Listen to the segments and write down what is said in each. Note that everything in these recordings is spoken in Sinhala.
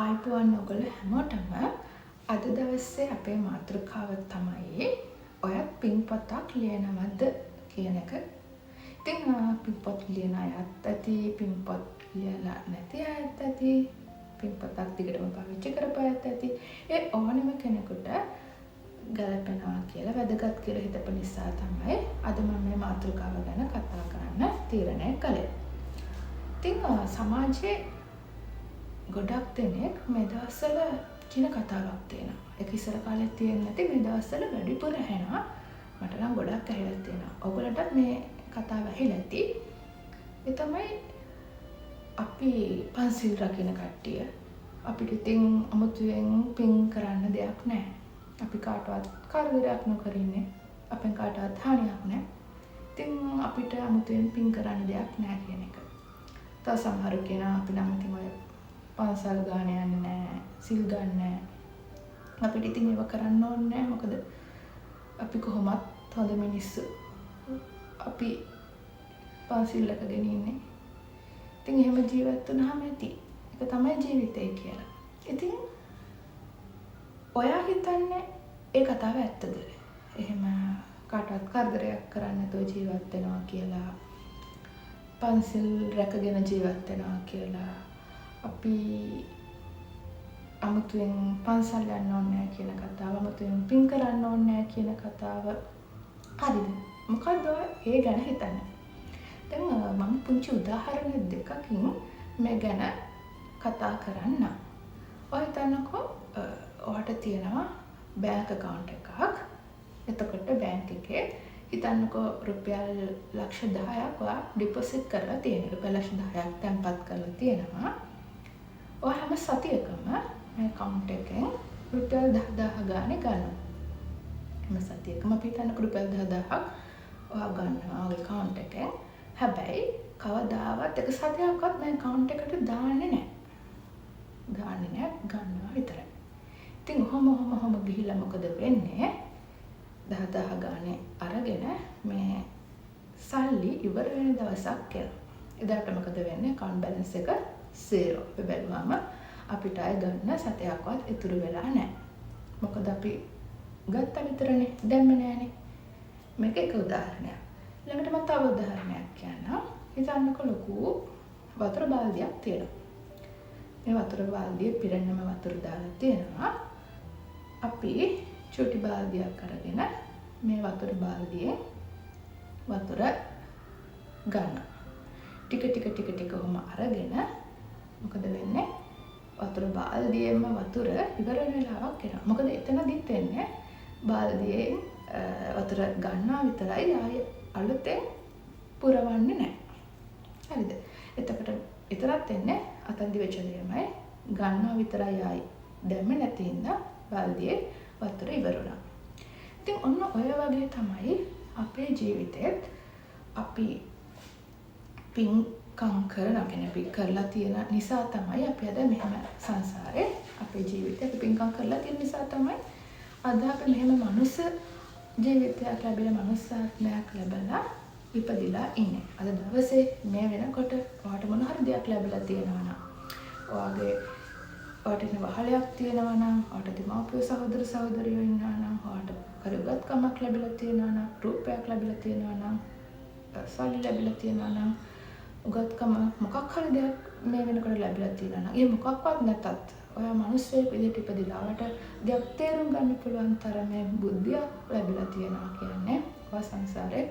ආයුබෝවන් ඔයගොල්ලෝ හැමෝටම. අද දවසේ අපේ මාතෘකාව තමයි ඔයත් පින් පොතක් ලියනවද කියන එක. ඉතින් පින් පොත් ලියන අයත් ඇති, පින් පොත් ලියලා නැති අයත් ඇති, පින් පොතක් දිගටම පාවිච්චි කරපු අයත් ඇති. ඒ ඕනෙම කෙනෙකුට ගැලපෙනවා කියලා, වැදගත් කියලා හිතපු නිසා තමයි අද මම මේ මාතෘකාව ගැන කතා කරන්න තීරණය කළේ. ඉතින් සමාජයේ ගොඩක් දෙනෙක් මේ දවස්වල කියන කතාවක් තියෙනවා. ඒක ඉස්සර කාලේ තියෙන්නේ නැති මේ දවස්වල වැඩිපුර ඇහෙනවා. මට නම් ගොඩක් ඇහිලා තියෙනවා. ඔයගොල්ලන්ටත් මේ කතාව ඇහිලා ඇති. ඒ තමයි අපි පන්සිල් රකින කට්ටිය. අපිට ඉතින් අමුතුවෙන් පින් කරන්න දෙයක් නැහැ. අපි කාටවත් කරදරයක් නොකර ඉන්නේ. අපෙන් කාටවත් හානියක් නැහැ. ඉතින් අපිට අමුතුවෙන් පින් කරන්න දෙයක් නැහැ කියන එක. තව සමහරු කියනවා අපි නම් ඉතින් ඔය පන්සල් ගාන යන්නේ නැහැ, සිල් ගන්න නැහැ. අපිට ඉතින් ඒව කරන්න ඕනේ නැහැ. මොකද අපි කොහොමත් හොඳ මිනිස්සු. අපි පන්සිල් රැකගෙන ඉන්නේ. ඉතින් එහෙම ජීවත් වුණාම ඇති. ඒක තමයි ජීවිතය කියලා. ඉතින් ඔයා හිතන්නේ ඒ කතාව ඇත්තද? එහෙම කාටවත් කරදරයක් කරන්නේ නැතුව ජීවත් වෙනවා කියලා, පන්සිල් රැකගෙන ජීවත් වෙනවා කියලා, අපි අමුතුවෙන් පන්සල් යන්න ඕනේ නැහැ කියන කතාව, අමුතුවෙන් පින් කරන්න ඕනේ නැහැ කියන කතාව හරිද? මොකද්ද ඔයා ඒ ගැන හිතන්නේ? දැන් මම පුංචි උදාහරණ දෙකකින් මේ ගැන කතා කරන්නම්. ඔයා හිතන්නකෝ ඔයාට තියෙනවා බැංක් ඇකවුන්ට් එකක්. එතකොට බැංක් එකේ හිතන්නකෝ රුපියල් ලක්ෂ 10ක් ඔයා ඩිපොසිට් කරලා තියෙනවා. රුපියල් ලක්ෂ 10ක් තැන්පත් කරලා තියෙනවා. ඔයා හැම සතියකම මේ ඇකවුන්ට් එකෙන් රුපියල් 10,000 ගානේ ගන්නවා. හැම සතියකම අපි හිතන්නකෝ රුපියල් 10,000ක් ඔයා ගන්නවා ඔයාගේ ඇකවුන්ට් එකෙන්. හැබැයි කවදාවත් එක සතියක්වත් මේ ඇකවුන්ට් එකට දාන්නේ නැහැ. දාන්නේ නැහැ, ගන්නවා විතරයි. ඉතින් ඔහොම ඔහොම ඔහොම ගිහිල්ලා මොකද වෙන්නේ? 10,000 ගානේ අරගෙන මේ සල්ලි ඉවර වෙන දවසක් එනවා. එදාට මොකද වෙන්නේ? ඇකවුන්ට් බැලන්ස් එක 0. අපි බැලුවාම අපිට ආයෙ ගන්න සතයක්වත් ඉතුරු වෙලා නැහැ. මොකද අපි ගත්තා විතරනේ, දැම්මේ නෑනේ. මේක එක උදාහරණයක්. ඊළඟට මම තව උදාහරණයක් කියන්නම්. හිතන්නකෝ ලොකු වතුර බාල්දියක් තියෙනවා. මේ වතුර බාල්දිය පිරෙන්නම වතුර දාලා තියෙනවා. අපි චුටි බාල්දියක් අරගෙන මේ වතුර බාල්දියෙන් වතුර ගන්නවා. ටික ටික ටික ටික ඔහොම අරගෙන මොකද වෙන්නේ? වතුර බාල්දියෙන්ම වතුර ඉවර වෙන වෙලාවක් එනවා. මොකද එතනදිත් වෙන්නේ බාල්දියෙන් වතුර ගන්නවා විතරයි, ආයෙ අලුතෙන් පුරවන්නේ නැහැ. හරිද? එතකොට එතරත් වෙන්නේ අතන්දි වෙච්ච දෙයමයි, ගන්නවා විතරයි, ආයෙ දැම්මේ නැති හින්දා බාල්දියේ වතුර ඉවර වුණා. ඉතින් ඔන්න ඔය වගේ තමයි අපේ ජීවිතේත් අපි පින්කම් කරන කෙනෙක් අපි කරලා තියෙන නිසා තමයි අපි අද මෙහෙම සංසාරේ අපේ ජීවිතේ අපි පින්කම් කරලා තියෙන නිසා තමයි අද අපි මෙහෙම මනුස්ස ජීවිතයක් ලැබිලා මනුස්සාත්මයක් ලැබලා ඉපදිලා ඉන්නේ. අද දවසේ මේ වෙනකොට ඔයාට මොන හරි දෙයක් ලැබිලා තියෙනවා නම්, ඔයාගේ ඔයාට ඉන්න වහලයක් තියෙනවා නම්, ඔයාට දෙමාපියෝ සහෝදර සහෝදරියෝ ඉන්නවා නම්, ඔයාට හරි උගත්කමක් ලැබිලා තියෙනවා නම්, රූපයක් ලැබිලා තියෙනවා නම්, සල්ලි ලැබිලා තියෙනවා නම්, උගත්කම මොකක් හරි දෙයක් මේ වෙනකොට ලැබිලා තියෙනවා නම්, ඒ මොකක්වත් නැතත් ඔයා මිනිස්සෙක් විදිහට ඉපදිලා ඔයාට දෙයක් තේරුම් ගන්න පුළුවන් තරමේ බුද්ධියක් ලැබිලා තියෙනවා කියන්නේ ඔයා සංසාරේ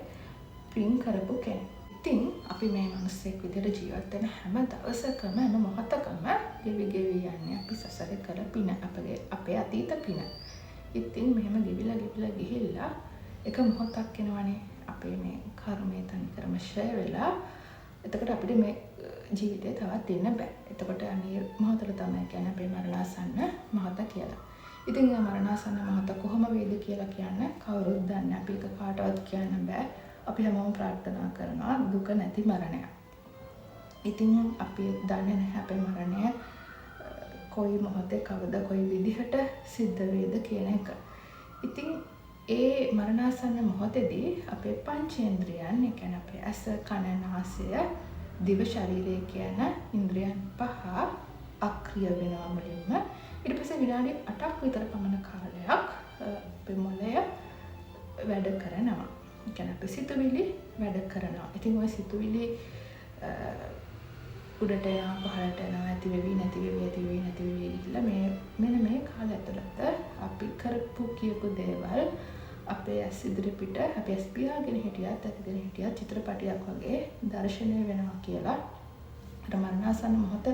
පින් කරපු කෙනෙක්. ඉතින් අපි මේ මිනිස්සෙක් විදිහට ජීවත් වෙන හැම දවසකම හැම මොහොතකම ගෙවි ගෙවි යන්නේ අපි සසරේ කළ පින, අපේ අතීත පින. ඉතින් මෙහෙම ගෙවිලා ගෙවිලා ගිහිල්ලා එක මොහොතක් එනවනේ අපේ මේ කර්මය තනිකරම ක්ෂය වෙලා, එතකොට අපිට මේ ජීවිතේ තවත් ඉන්න බෑ. එතකොට අනේ මොහොතට තමයි කියන්නේ අපේ මරණාසන්න මොහොත කියලා. ඉතින් ඒ මරණාසන්න මොහොත කොහොම වේද කියලා කියන්න කවුරුත් දන්නේ නැහැ. අපි ඒක කාටවත් කියන්න බෑ. අපි හැමෝම ප්‍රාර්ථනා කරනවා දුක නැති මරණයක්. ඉතින් අපි දන්නේ නැහැ අපේ මරණය කොයි මොහොතේ කවද කොයි විදිහට සිද්ධ වේද කියන එක. ඉතින් ඒ මරණාසන්න මොහොතේදී අපේ පංචේන්ද්‍රියන්, ඒ කියන්නේ අපේ ඇස, කන, නාසය, දිව, ශරීරය කියන ඉන්ද්‍රියන් පහ අක්‍රිය වෙනවා මුලින්ම. ඊට පස්සේ විනාඩි 8ක් විතර පමණ කාලයක් අපේ මොළය වැඩ කරනවා. ඒ කියන්නේ අපේ සිතුවිලි වැඩ කරනවා. ඉතින් ඔය සිතුවිලි උඩට යනවා, පහළට යනවා, ඇති වෙවි නැති වෙවි ඇති වෙවි නැති වෙවි ගිහිල්ලා මේ මෙන්න මේ කාලය ඇතුළත අපි කරපු කියපු දේවල් අපේ ඇස් ඉදිරි පිට අපි ඇස් පියාගෙන හිටියත් ඇතිගෙන හිටියත් චිත්‍රපටයක් වගේ දර්ශනය වෙනවා කියලා අර මරණාසන්න මොහොත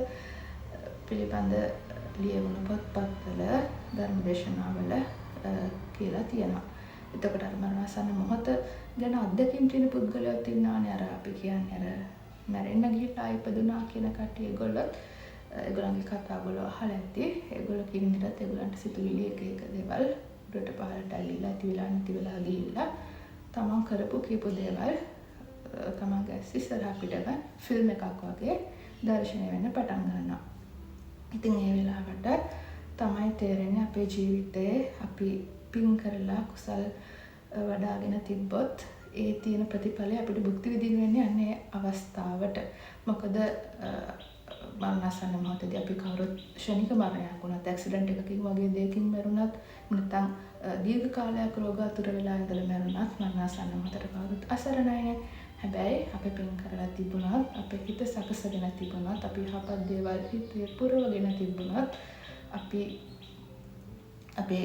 පිළිබඳ ලියවුණු පොත්පත්වල ධර්මදේශනාවල කියලා තියෙනවා. එතකොට අර මරණාසන්න මොහොත ගැන අත්දැකීම් තියෙන පුද්ගලයොත් ඉන්නවානේ. අර අපි කියන්නේ අර මැරෙන්න ගිහිල්ලා ඉපදුනා කියන කට්ටිය ඒගොල්ලොත් ඒගොල්ලන්ගේ කතා ඔයගොල්ලෝ අහලා ඇති. ඒගොල්ලෝ කියන විදිහට ඒගොල්ලන්ට සිතුවිලි එක එක දේවල් උඩට පහළට ඇවිල්ලා ඇති වෙලා නැති වෙලා ගිහිල්ලා තමන් කරපු කියපු දේවල් තමන්ගේ ඇස් ඉස්සරහ පිටම ෆිල්ම් එකක් වගේ දර්ශනය වෙන්න පටන් ගන්නවා. ඉතින් ඒ වෙලාවට තමයි තේරෙන්නේ අපේ ජීවිතේ අපි පින් කරලා කුසල් වඩාගෙන තිබ්බොත් ඒ තියෙන ප්‍රතිඵලය අපිට භුක්ති විඳින්න වෙන්නේ අන්න ඒ අවස්ථාවට. මොකද මරණාසන්න මොහොතේදී අපි කවුරුත් ක්ෂණික මරණයක් වුණත්, ඇක්සිඩන්ට් එකකින් වගේ දෙයකින් මැරුණත්, නැත්නම් දීර්ඝ කාලයක් රෝගාතුර වෙලා ඉඳලා මැරුණත් මරණාසන්න මොහොතට කවුරුත් අසරණයිනේ. හැබැයි අපි පින් කරලා තිබුණත්, අපේ හිත සකසගෙන තිබුණත්, අපි යහපත් දේවල් හිතේ පුරවගෙන තිබුණත්, අපි අපේ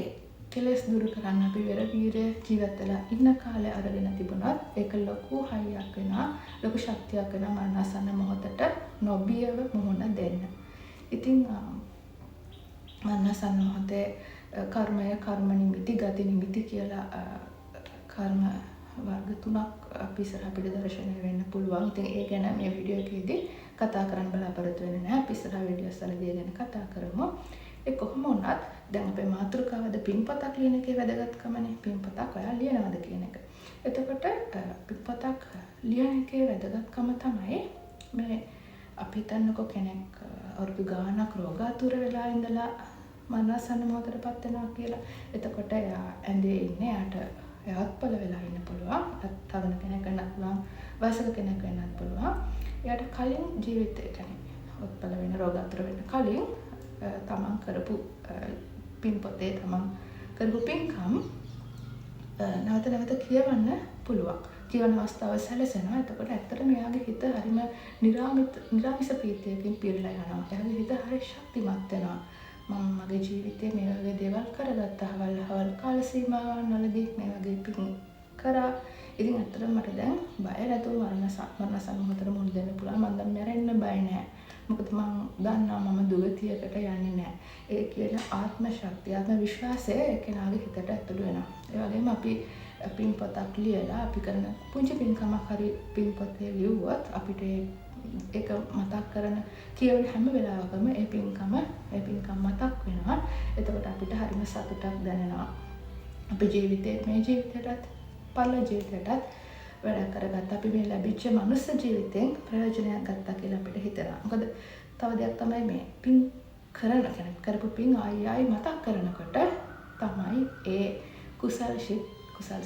කෙලෙස් දුරු කරන්න අපි වෙර වීරය ජීවත් වෙලා ඉන්න කාලය අරගෙන තිබුණත් ඒක ලොකු හයියක් වෙනවා, ලොකු ශක්තියක් වෙනවා මරණාසන්න මොහොතට නොබියව මුහුණ දෙන්න. ඉතින් මරණාසන්න මොහොතේ කර්මය, කර්ම නිමිති, ගති නිමිති කියලා කර්ම වර්ග තුනක් අපි ඉස්සරහ අපිට දර්ශනය වෙන්න පුළුවන්. ඉතින් ඒ ගැන මේ වීඩියෝ එකේදී කතා කරන්න බලාපොරොත්තු වෙන්නේ නැහැ. අපි ඉස්සරහ වීඩියෝස් වලදී ඒ ගැන කතා කරමු. ඒ කොහොම වුණත් දැන් අපේ මාතෘකාවද පින්පතක් ලියන එකේ වැදගත්කමනේ. පින්පතක් ඔයා ලියනවද කියන එක. එතකොට පින්පතක් ලියන එකේ වැදගත්කම තමයි මේ අපි හිතන්නකෝ කෙනෙක් අවුරුදු ගාණක් රෝගාතුර වෙලා ඉඳලා මරණාසන්න මොහොතටපත් වෙනවා කියලා. එතකොට එයා ඇඳේ ඉන්නේ, එයාට එයාත් පළ වෙලා ඉන්න පුළුවන්, තරුණ කෙනෙක් වෙන්නත් පුළුවන්, වයසක කෙනෙක් වෙන්නත් පුළුවන්. එයාට කලින් ජීවිතේ කියන්නේ ඔත්පල වෙන රෝගාතුර වෙන්න කලින් තමන් කරපු පින් පොතේ තමන් කරපු පින්කම් නැවත නැවත කියවන්න පුළුවන්. කියවන අවස්ථාව සැලසෙනවා. එතකොට ඇත්තටම එයාගේ හිත හරිම නිරාමිස ප්‍රීතියකින් පිරලා යනවා. එයාගේ හිත හරි ශක්තිමත් වෙනවා. මම මගේ ජීවිතේ මේ වගේ දේවල් කරගත්තා. අහවල් අහවල් කාල සීමාවන් වලදී මේ වගේ පින් කරා. ඉතින් ඇත්තටම මට දැන් බය නැතුව මරණසන්න මොහොතට මුහුණ දෙන්න පුළුවන්. මං දැන් මැරෙන්න බය නෑ. මොකද මං දන්නවා මම දුගතියකට යන්නේ නෑ. ඒ කියන ආත්ම ශක්තිය, ආත්ම විශ්වාසය ඒ කෙනාගේ හිතට ඇතුළු වෙනවා. ඒ වගේම අපි පින් පොතක් ලියලා අපි කරන පුංචි පින්කමක් හරි පින් පොතේ ලිව්වොත් අපිට ඒක මතක් කරන කියවන හැම වෙලාවකම ඒ පින්කම මතක් වෙනවා. එතකොට අපිට හරිම සතුටක් දැනෙනවා. අපේ ජීවිතේ මේ ජීවිතයටත් පරලෝ ජීවිතයටත් වැඩක් කරගත්තා. අපි මේ ලැබිච්ච මනුස්ස ජීවිතෙන් ප්‍රයෝජනයක් ගත්තා කියලා අපිට හිතෙනවා. මොකද තව දෙයක් තමයි මේ පින් කරන කෙනෙක් කරපු පින් ආයි ආයි මතක් කරනකොට තමයි ඒ කුසල්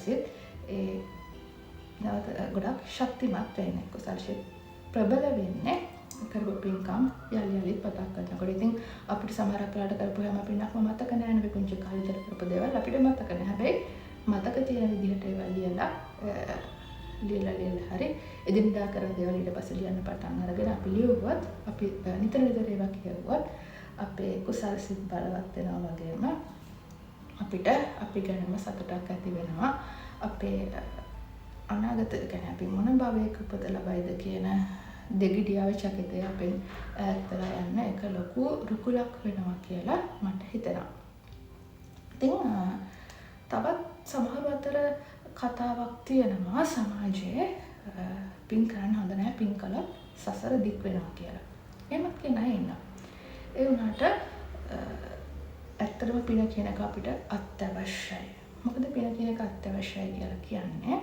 සිත් ඒ නැවත ගොඩක් ශක්තිමත් වෙන්නේ. කුසල් සිත් ප්‍රබල වෙන්නේ කරපු පින්කම් යලි යලිත් මතක් කරනකොට. ඉතින් අපිට සමහරක් වෙලාවට කරපු හැම පිනක්ම මතක නෑ නේ. අපි පුංචි කාලේ ඉඳලා කරපු දේවල් අපිට මතක නෑ. හැබැයි මතක තියෙන විදිහට ඒවා ලියලා ලියලා හරි එදිනදා කරන දේවල් ඊට පස්සේ ලියන්න පටන් අරගෙන අපි ලියුවොත්, අපි නිතර නිතර ඒවා කියවුවොත් අපේ කුසල් සිත් බලවත් වෙනවා වගේම අපිට අපි ගැනම සතුටක් ඇති වෙනවා. අපේ අනාගත කියන්නේ අපි මොන භවයක උපත ලබයිද කියන දෙගිඩියාවේ චකිතය අපෙන් ඈත් වෙලා යන්න එක ලොකු රුකුලක් වෙනවා කියලා මට හිතෙනවා. ඉතින් තවත් සමහර අතර කතාවක් තියෙනවා සමාජයේ පින් කරන්න හොඳ නෑ, පින් කළොත් සසර දික් වෙනවා කියලා. එහෙමත් කියන අය ඉන්නවා. ඒ වුණාට ඇත්තටම පින කියන එක අපිට අත්‍යවශ්‍යයි. මොකද පින කියන එක අත්‍යවශ්‍යයි කියලා කියන්නේ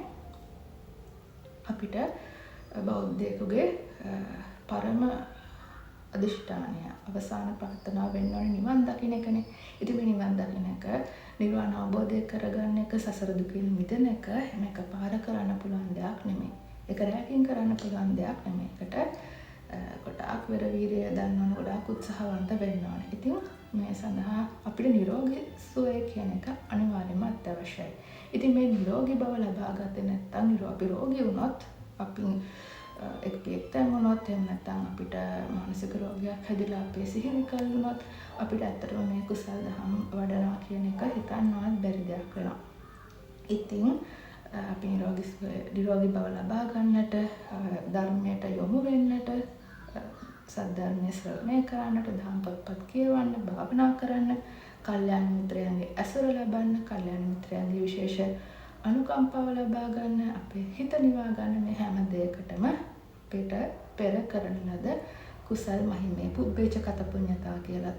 අපිට බෞද්ධයෙකුගේ පරම අධිෂ්ඨානය, අවසාන ප්‍රාර්ථනාව වෙන්න ඕනේ නිවන් දකින්න එකනේ. ඉතින් මේ නිවන් දකින්න එක, නිර්වාණ අවබෝධය කරගන්න එක, සසර දුකින් මිදෙන එක හැම එකපාර කරන්න පුළුවන් දෙයක් නෙමෙයි. ඒක රැකින් කරන්න පුළුවන් දෙයක් නෙමෙයි. ඒකට ගොඩාක් වෙර වීරිය දන්න ඕන, ගොඩාක් උත්සාහවන්ත වෙන්න ඕන. ඉතින් මේ සඳහා අපිට නිරෝගී සුවය කියන එක අනිවාර්යයෙන්ම අත්‍යවශ්‍යයි. ඉතින් මේ නිරෝගී බව ලබා ගත්තේ නැත්නම් අපි රෝගී වුණොත්, අපි එක්තැන් වුණොත්, එහෙම නැත්නම් අපිට මානසික රෝගයක් හැදිලා අපේ සිහින කල් වුණොත් අපිට ඇත්තටම මේ කුසල් දහම් වඩනවා කියන එක හිතන්නවත් බැරි දෙයක් වෙනවා. ඉතින් අපි නිරෝගී බව ලබා ගන්නට, ධර්මයට යොමු වෙන්නට, සද්ධර්මය ශ්‍රවණය කරන්නට, දහම් පොත්පත් කියවන්න, භාවනා කරන්න, කල්යාණ මිත්‍රයන්ගේ ඇසුර ලබන්න, කල්යාණ මිත්‍රයන්ගේ විශේෂ අනුකම්පාව ලබා ගන්න, අපේ හිත නිවා ගන්න, මේ හැම දෙයකටම අපිට පෙර කරන ලද කුසල් මහිමේ පුබ්බේච කත පුඤ්ඤතා කියලා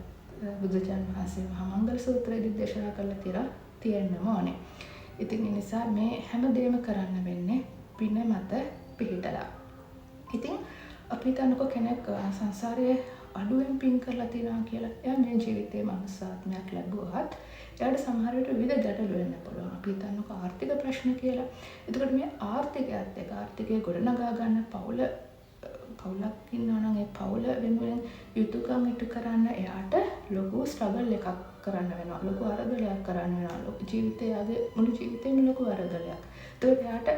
බුදුචාන් වහන්සේ මහා මංගල සූත්‍රයේදී දේශනා කරලා තියලා තියෙන්නම ඕනේ. ඉතින් ඒ නිසා මේ හැම දෙයක්ම කරන්න වෙන්නේ පින මත පිහිටලා. ඉතින් අපි හිතන්නකෝ කෙනෙක් සංසාරයේ අඩුවෙන් පින් කරලා තියෙනවා කියලා. එයා මේ ජීවිතේ මනුස්සාත්මයක් ලැබුවත් එයාට සමහර විට විවිධ ගැටලු වෙන්න පුළුවන්. අපි හිතන්නකෝ ආර්ථික ප්‍රශ්න කියලා. එතකොට මේ ආර්ථිකයත් එක්ක ආර්ථිකය ගොඩනගා ගන්න පවුලක් ඉන්නවා නම් ඒ පවුල වෙනුවෙන් යුතුයකම් ඉටු කරන්න එයාට ලොකු ස්ට්‍රගල් එකක් කරන්න වෙනවා. ලොකු අරගලයක් කරන්න වෙනවා. ලොකු ජීවිතය, එයාගේ මුළු ජීවිතේම ලොකු අරගලයක්. එතකොට එයාට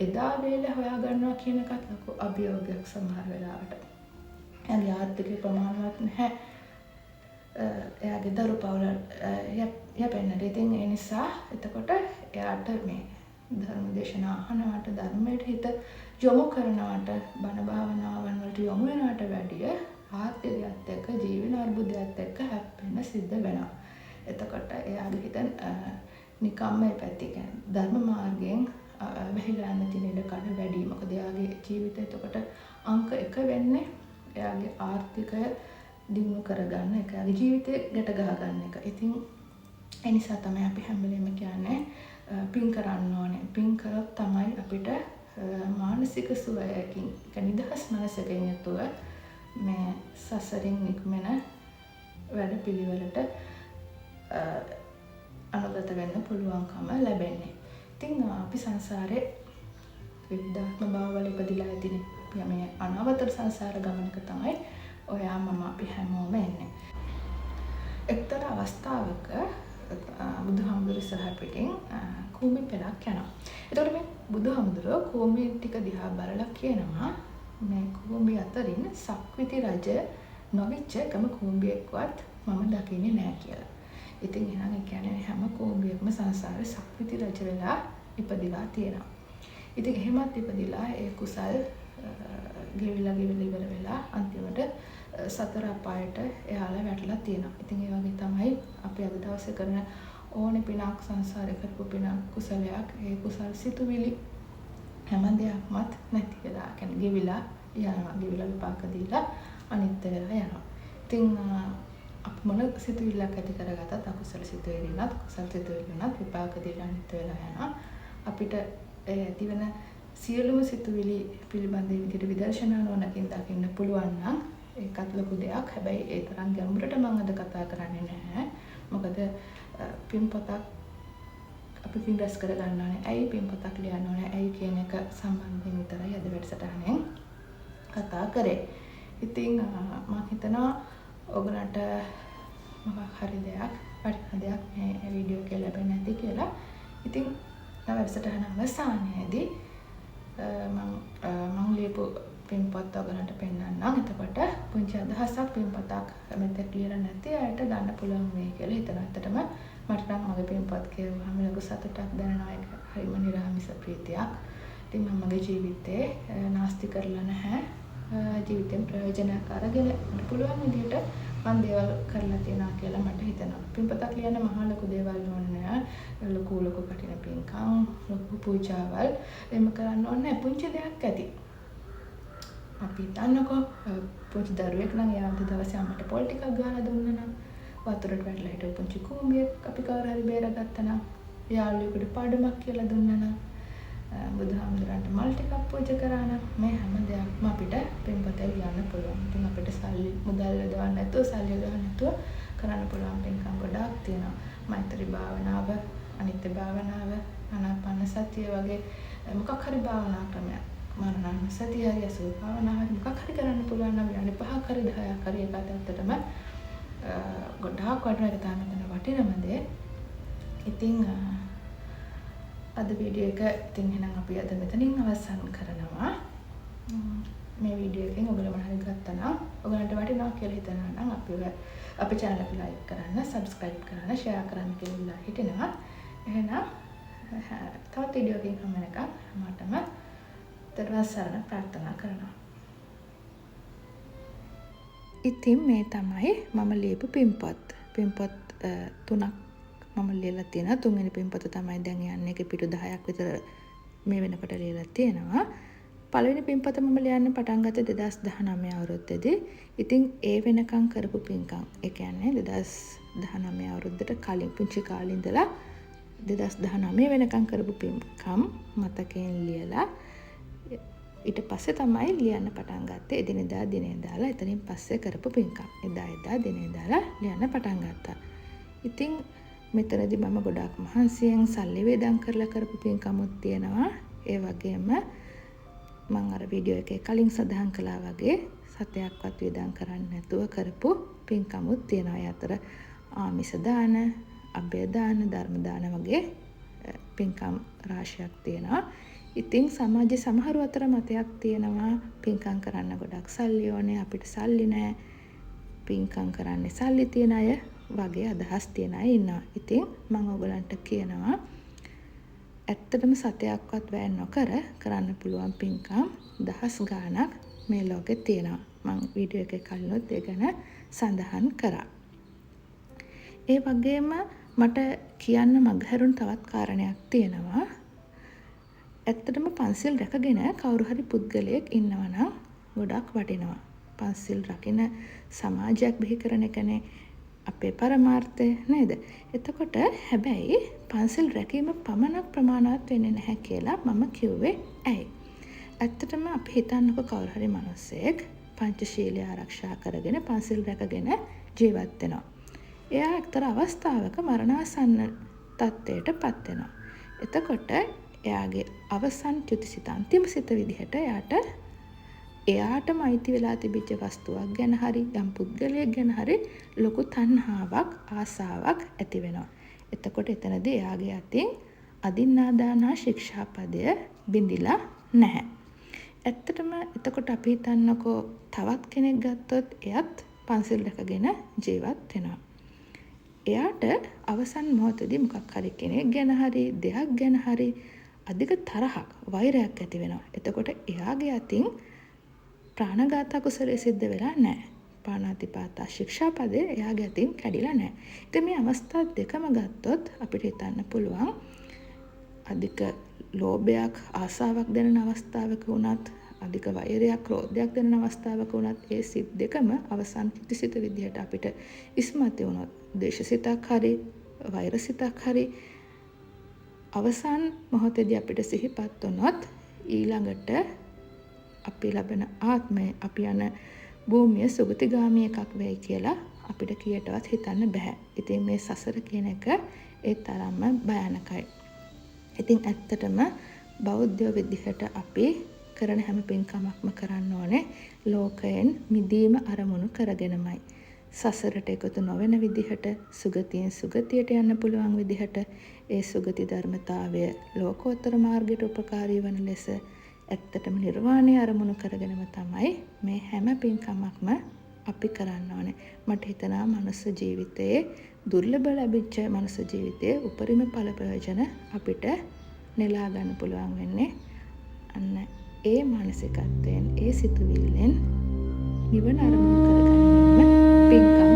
එදා වේල හොයා ගන්නවා කියන එකත් ලොකු අභියෝගයක් සමහර වෙලාවට. එයාගේ ආර්ථිකය ප්‍රමාණවත් නැහැ. එයාගේ දරු පවුල යැපෙන්නට. ඉතින් ඒ නිසා එතකොට එයාට මේ ධර්ම දේශනා අහනවට, ධර්මයට හිත යොමු කරනවට, බණ භාවනාවන් වලට යොමු වෙනවට වැඩිය ආර්ථිකයත් එක්ක ජීවන අර්බුදයත් එක්ක හැප්පෙන්න සිද්ධ වෙනවා. එතකොට එයාගේ හිත නිකම්ම මේ පැත්තේ කියන්නේ ධර්ම මාර්ගයෙන් වැහිලා යන්න තියෙන ඉඩ කඩ වැඩි. මොකද එයාගේ ජීවිතය එතකොට අංක 1 වෙන්නේ එයාගේ ආර්ථිකය දියුණු කරගන්න එක, එයාගේ ජීවිතය ගැට ගහ ගන්න එක. ඉතින් ඒ නිසා තමයි අපි හැම වෙලේම කියන්නේ පින් කරන්න ඕනේ. පින් කරොත් තමයි අපිට මානසික සුවයකින්, ඒ නිදහස් මනසකින් යුතුව මේ සසරින් නික්මෙන වැඩ පිළිවෙලට අනුගත වෙන්න පුළුවන්කම ලැබෙන්නේ. ඉතින් අපි සංසාරේ විවිධාත්ම භාවවල ඉපදිලා ඇතිනේ. අපි මේ අනවතර සංසාර ගමනක තමයි ඔයා මම අපි හැමෝම එන්නේ. එක්තරා අවස්ථාවක බුදුහාමුදුරු ඉස්සරහ පිටින් කූඹි පෙළක් යනවා. එතකොට මේ බුදුහාමුදුරුවෝ කූඹි ටික දිහා බලලා කියනවා මේ කූඹි අතරින් සක්විති රජ නොවිච්ච එකම කූඹියෙක්වත් මම දකින්නේ නෑ කියලා. ඉතින් එහෙනම් ඒ කියන්නේ හැම කූඹියක්ම සංසාරේ සක්විති රජ වෙලා ඉපදිලා තියෙනවා. ඉතින් එහෙමත් ඉපදිලා ඒ කුසල් ගෙවිලා ගෙවිලා ඉවර වෙලා අන්තිමට සතර අපායට එයාලා වැටලා තියෙනවා. ඉතින් ඒ වගේ තමයි අපි අද දවසේ කරන ඕනේ පිනක්, සංසාරේ කරපු පිනක්, කුසලයක්, ඒ කුසල් සිතුවිලි හැම දෙයක්මත් නැති වෙලා, කියන්නේ ගෙවිලා යනවා. ගෙවිලා විපාක දීලා අනිත්‍ය වෙලා යනවා. ඉතින් අපි මොන සිතුවිල්ලක් ඇති කරගත්තත්, අකුසල සිතුවිලි වුණත් කුසල සිතුවිලි වුණත් විපාක දීලා අනිත්‍ය වෙලා යනවා. අපිට ඒ ඇතිවන සියලුම සිතුවිලි පිළිබඳ විදිහට විදර්ශනා නුවණකින් දකින්න පුළුවන් නම් ඒකත් ලොකු දෙයක්. හැබැයි ඒ තරම් ගැඹුරට මම අද කතා කරන්නේ නැහැ. මොකද පින් පොතක් අපි පින් රැස් කරගන්න ඕනේ. ඇයි පින් පොතක් ලියන්න ඕනේ? ඇයි කියන එක සම්බන්ධයෙන් විතරයි අද වැඩසටහනෙන් කතා කරේ. ඉතින් මම හිතනවා ඔයගලන්ට මොකක් හරි දෙයක්, වටිනා දෙයක් මේ වීඩියෝ එකේ ලැබෙන්න ඇති කියලා. ඉතින් වැඩසටහන අවසානයේදී මං ලියපු පින්පොත් ඔයගලන්ට පෙන්නන්නම්. එතකොට පුංචි අදහසක් පින්පොතක් මෙතෙක් ලියලා නැති අයට ගන්න පුළුවන් වෙයි කියලා හිතනවා. ඇත්තටම මට නම් මගේ පින්පොත් කියවුවාම ලොකු සතුටක් දැනෙනවා. ඒක හරිම නිරාමිස ප්‍රීතියක්. ඉතින් මම මගේ ජීවිතේ නාස්ති කරලා නැහැ. ජීවිතෙන් ප්‍රයෝජනයක් අරගෙන මට පුළුවන් විදිහට මං දේවල් කරලා තියෙනවා කියලා මට හිතෙනවා. පින්පොතක් ලියන්න මහා ලොකු දේවල් ඕනේ නෑ. ලොකු ලොකු කටින පින්කම්, ලොකු පූජාවල් එහෙම කරන්න ඕනේ නෑ. පුංචි දෙයක් ඇති. අපි හිතන්නකෝ පුංචි දරුවෙක් නම් එයා අද දවසේ අම්මට පොල් ටිකක් ගහලා දුන්නා නම්, වතුරට වැටලා හිටපු පුංචි කූඹියෙක් අපි කවුරු හරි බේරගත්තා නම්, යාළුවෙකුට පාඩමක් කියලා දුන්නා නම්, බුදුහාමුදුරන්ට මල් ටිකක් පූජා කරා නම්, මේ හැම දෙයක්ම අපිට පින්පතේ ලියන්න පුළුවන්. ඉතින් අපිට සල්ලි මුදල් යොදවන්න නැතුව, සල්ලි යොදවන්න නැතුව කරන්න පුළුවන් පින්කම් ගොඩාක් තියෙනවා. මෛත්‍රී භාවනාව, අනිත්‍ය භාවනාව, ආනාපාන සතිය වගේ මොකක් හරි භාවනා ක්‍රමයක්. මරණානුස්සතිය හරි අසුභ භාවනාව හරි මොකක් හරි කරන්න පුළුවන් නම් විනාඩි 5ක් හරි 10ක් හරි ඒකත් ඇත්තටම ගොඩාක් වටිනවා. ඒක තමයි මෙතන වටිනම දේ. ඉතින් අද වීඩියෝ එක ඉතින් එහෙනම් අපි අද මෙතනින් අවසන් කරනවා. මේ වීඩියෝ එකෙන් ඔයගොල්ලෝ මොන හරි ගත්තා නම් ඔයගොල්ලන්ට වටිනවා කියලා හිතනවා නම් අපේ චැනල් එක ලයික් කරන්න, සබ්ස්ක්‍රයිබ් කරන්න, ෂෙයා කරන්න කියලා ඉල්ලා හිටිනවා. එහෙනම් තවත් වීඩියෝ එකකින් හමු වෙනකම් හැමෝටම තෙරුවන් සරණ ප්‍රාර්ථනා කරනවා. ඉතින් මේ තමයි මම ලියපු පින්පොත්. පින්පොත් තුනක් මම ලියලා තියෙනවා. තුන්වෙනි පින්පොත තමයි දැන් යන්නේ. ඒකේ පිටු 10ක් විතර මේ වෙනකොට ලියලා තියෙනවා. පළවෙනි පින්පත මම ලියන්න පටන් ගත්තේ 2019 අවුරුද්දේදී. ඉතින් ඒ වෙනකන් කරපු පින්කම්, ඒ කියන්නේ 2019 අවුරුද්දට කලින් පුංචි කාලේ ඉඳලා 2019 වෙනකන් කරපු පින්කම් මතකයෙන් ලියලා ඊට පස්සේ තමයි ලියන්න පටන් ගත්තේ එදිනෙදා දිනේ දාලා. එතනින් පස්සේ කරපු පින්කම් එදා එදා දිනේ දාලා ලියන්න පටන් ගත්තා. ඉතින් මෙතනදී මම ගොඩාක් මහන්සියෙන් සල්ලි වේදම් කරලා කරපු පින්කමුත් තියෙනවා. ඒ වගේම මං අර වීඩියෝ එකේ කලින් සඳහන් කළා වගේ සතයක්වත් වේදම් කරන්නේ නැතුව කරපු පින්කමුත් තියෙනවා. ඒ අතර ආමිෂ දාන, අභය දාන, ධර්ම දාන වගේ පින්කම් රාශියක් තියෙනවා. ඉතින් සමාජයේ සමහරු අතර මතයක් තියෙනවා පින්කම් කරන්න ගොඩක් සල්ලි ඕනේ, අපිට සල්ලි නෑ, පින්කම් කරන්නේ සල්ලි තියෙන අය වගේ අදහස් තියෙන අය ඉන්නවා. ඉතින් මං ඔයගලන්ට කියනවා ඇත්තටම සතයක්වත් වැය නොකර කරන්න පුළුවන් පින්කම් දහස් ගාණක් මේ ලෝකේ තියෙනවා. මං වීඩියෝ එකේ කලිනුත් ඒ ගැන සඳහන් කරා. ඒ වගේම මට කියන්න මගහැරුණු තවත් කාරණයක් තියෙනවා. ඇත්තටම පන්සිල් රැකගෙන කවුරු හරි පුද්ගලයෙක් ඉන්නවා නම් ගොඩක් වටිනවා. පන්සිල් රකින සමාජයක් බිහි කරන එකනේ අපේ පරමාර්ථය නේද? එතකොට හැබැයි පන්සිල් රැකීම පමණක් ප්‍රමාණවත් වෙන්නේ නැහැ කියලා මම කිව්වේ ඇයි? ඇත්තටම අපි හිතන්නකෝ කවුරු හරි මිනිස්සෙක් පංචශීලය ආරක්ෂා කරගෙන පන්සිල් රැකගෙන ජීවත් වෙනවා. එයා එක්තරා අවස්ථාවක මරණාසන්න තත්ත්වයට පත් වෙනවා. එතකොට එයාගේ අවසන් චුතිසිත අන්තිම සිත විදිහට එයාටම අයිති වෙලා තිබිච්ච වස්තුවක් ගැන හරි යම් පුද්ගලයෙක් ගැන හරි ලොකු තණ්හාවක් ආසාවක් ඇති වෙනවා. එතකොට එතනදී එයාගේ අතින් අදින්නාදානා ශික්ෂාපදය බිඳිලා නැහැ. ඇත්තටම එතකොට අපි හිතන්නකෝ තවත් කෙනෙක් ගත්තොත් එයත් පන්සිල් රැකගෙන ජීවත් වෙනවා. එයාට අවසන් මොහොතේදී මොකක් හරි කෙනෙක් ගැන හරි දෙයක් ගැන හරි අධික තරහක් වෛරයක් ඇති වෙනවා. එතකොට එයාගේ අතින් ප්‍රාණඝාත අකුසලයේ සිද්ධ වෙලා නැහැ. පාණාතිපාතා ශික්ෂාපදේ එයාගේ අතින් කැඩිලා නැහැ. ඉතින් මේ අවස්ථා දෙකම ගත්තොත් අපිට හිතන්න පුළුවන් අධික ලෝභයක් ආසාවක් දැනෙන අවස්ථාවක වුණත් අධික වෛරයක් ක්‍රෝධයක් දැනෙන අවස්ථාවක වුණත් ඒ සිත් දෙකම අවසන් චුතිසිත විදිහට අපිට ඉස්මතු වුණොත් ද්වේෂසිතක් හරි වෛරසිතක් හරි අවසන් මොහොතේදී අපිට සිහිපත් වුණොත් ඊළඟට අපි ලබන ආත්මය අපි යන භූමිය සුගතිගාමී එකක් වෙයි කියලා අපිට කීයටවත් හිතන්න බෑ. ඉතින් මේ සසර කියන එක ඒ තරම්ම භයානකයි. ඉතින් ඇත්තටම බෞද්ධයෝ විදිහට අපි කරන හැම පින්කමක්ම කරන්න ඕනේ ලෝකයෙන් මිදීම අරමුණු කරගෙනමයි. සසරට එකතු නොවන විදිහට සුගතියෙන් සුගතියට යන්න පුළුවන් විදිහට ඒ සුගති ධර්මතාවය ලෝකෝත්තර මාර්ගයට උපකාරී වන ලෙස ඇත්තටම නිර්වාණය අරමුණු කරගෙනම තමයි මේ හැම පින්කමක්ම අපි කරන්න ඕනේ. මට හිතෙනවා මනුස්ස ජීවිතයේ දුර්ලභ ලැබිච්ච මනුස්ස ජීවිතයේ උපරිම ඵල ප්‍රයෝජන අපිට නෙලා ගන්න පුළුවන් වෙන්නේ අන්න ඒ මානසිකත්වයෙන් ඒ සිතුවිල්ලෙන් නිවන අරමුණු කරගැනීම පින්කම්.